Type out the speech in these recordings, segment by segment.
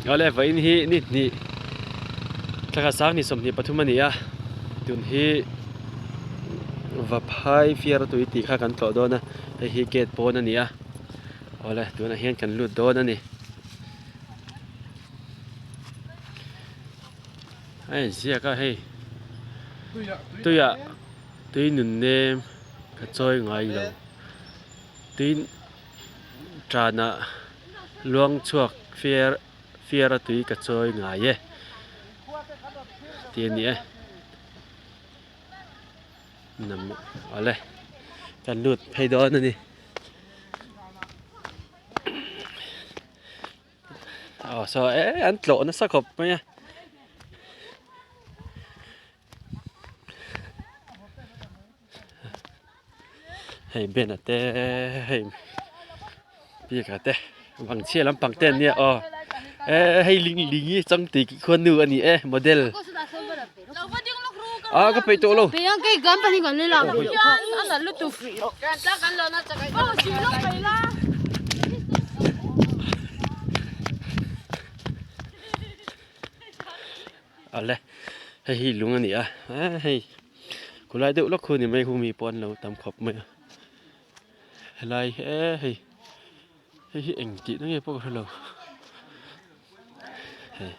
Awle vawiin hi ni hnih thla khat sang ni 23 a ni a tun hi Vaphai fiar tui tih kha kan tlawh dawn a hei hi gate pawn a ni a awle tunah hian kan lut dawn a ni. A inziak a hei tuiah tui nun nem ka chawi ngai lo tui tanah luang chhuak fiar fiar a tui ka chawi ngai e tih a ni e awle kan lut phei dawn a ni. Aw saw e an tlawh nasa khawp mai a. Hei bena te hei bika te vangchhia lampang te an nia aw e hei ling ling hi changtui khuanu a ni e model a ka peih tawh lo. Awle hei hi lung a ni a eh hei khulai deuh lawk khu ni mai khu mi pawh an lo tam khawp mai a helai he hei hei hi eng tih na nge pawh ka hre lo hei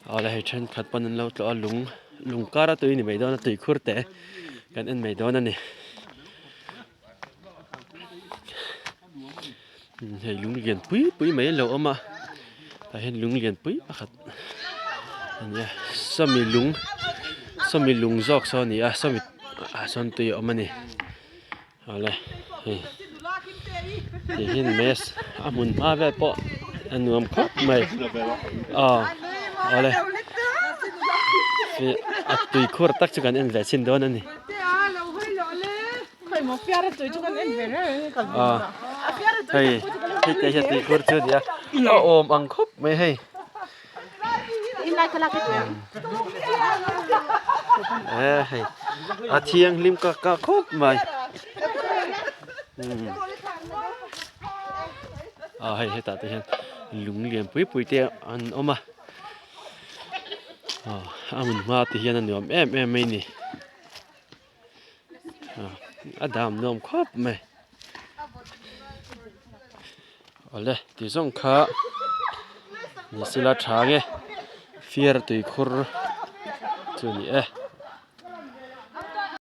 awle hei thenkhat pawn an lo tlawh a lung lung kar a tui ni mai dawn a tuikhur te kan en mai dawn a ni. Hei lung lian pui pui mai a lo awm a tah hian lung lian pui pakhat a ni a sawmi lung sawmi lung zawk saw a ni a sawmi ah sawn tui a awm a ni awle hei ti hian maze a hmun hma vel pawh a nuam khawp mai aw awle a tuikhur tak chu kan en ve chhin dawn a ni. Hei hei te hian tuikhur chu a ni a a awm ang khawp mai hei e hei a thianghlim kak kak khawp mai a hei hetah te hian lung lian pui pui te an awm a a hmun hma te hian a nuam em em mai a ni. A dam nuam khawp mai awle ti zawng kha ni sela tha nge fiar tuikhur chu a ni e.